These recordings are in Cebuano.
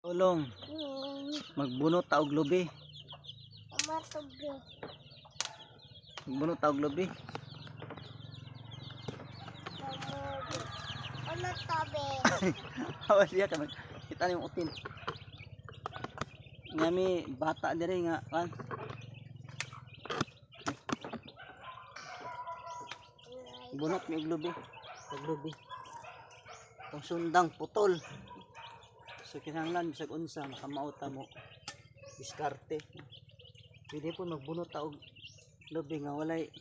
Tulong, magbunot ta og lubi. Matubi. Magbunot ta og lubi. Ano tabi? Hawa siya ka kita ni utin. Ngami bata diri nga kan. Bunot mi og lubi. Og lubi. Kung sundang putol. So kinahanglan bisag unsa makamao ta mo diskarte. Pwede po magbunot ta og lubi nga walay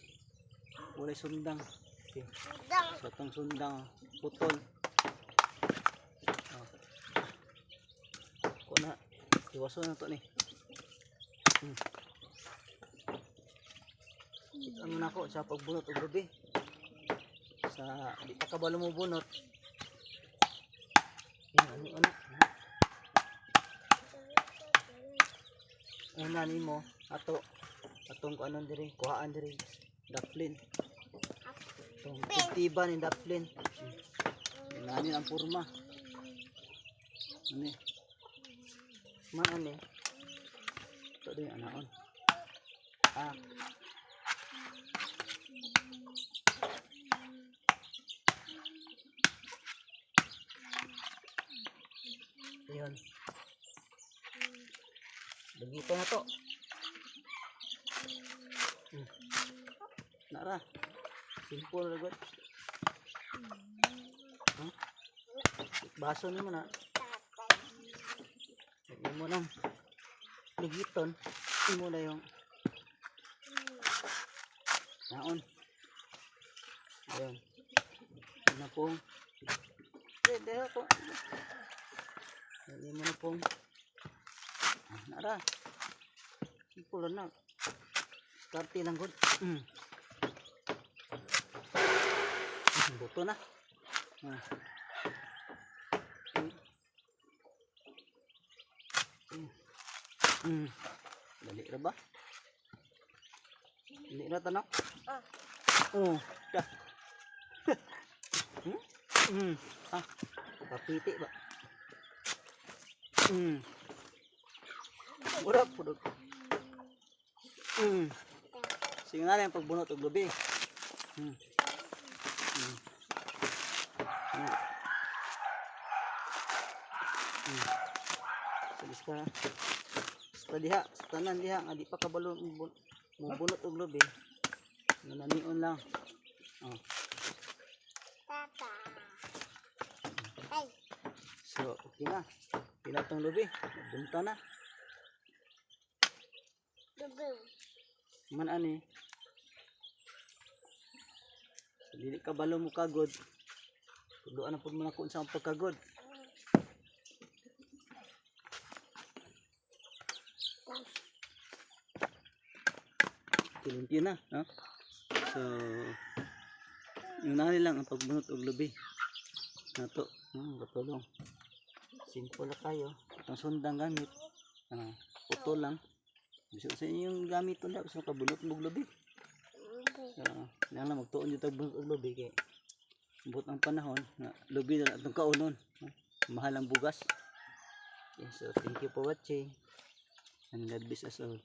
sundang. Okay. Dang. So itong sundang putol. Oh. Kuna iwaso na to ni. Ano na ako sa pagbunot og lubi. Sa di pa kabalo mo bunot. Yan, ano ano. Una nimo ato atong kuanon diri, kuhaan diri daplin. Itong tiba ni daplin. Ngani ang porma. Ani. Man ani. Ito din anaon. Ah. Ayun. Lagito na to. Nara. Simple ra gud. Huh? Baso nimo na. Imo nang ligiton. Imo na yung naon. Ayun. Imo na pong pwede ako. Ayun, imo na pong ah, nara. Simple na. Starte lang gud. Buto na. Ah. Dali ra ba? Dali ra tanak? Ah. Oh, dah. Ah, kapiti ba? Mura pud. Sige na lang pagbunot og lubi. So, ka. Sa diha, sa tanan diha nga di pa kabalo mo bunot og lubi. Nananion lang. Oh. Tata. Ay. So, okay na. Pila tong lubi. Bunta na. Dubu. Man ani. So, dili ka balo mo kagod. Tuduan na pud mo na kung unsa ang pagkagod. Limpyo na, no? So, yun na lang ang pagbunot og lubi. Nato, no, katulong. Simple lang kayo. Itong sundang gamit. Ano, putol lang. Bisa sa inyong gamit ulit. Gusto ka bunot og lubi. Lang lang magtuon yung tag bunot og lubi kay buot ang panahon nga lubi na atong kaunon. No? Mahal ang bugas. Okay, so thank you for watching and God bless us all.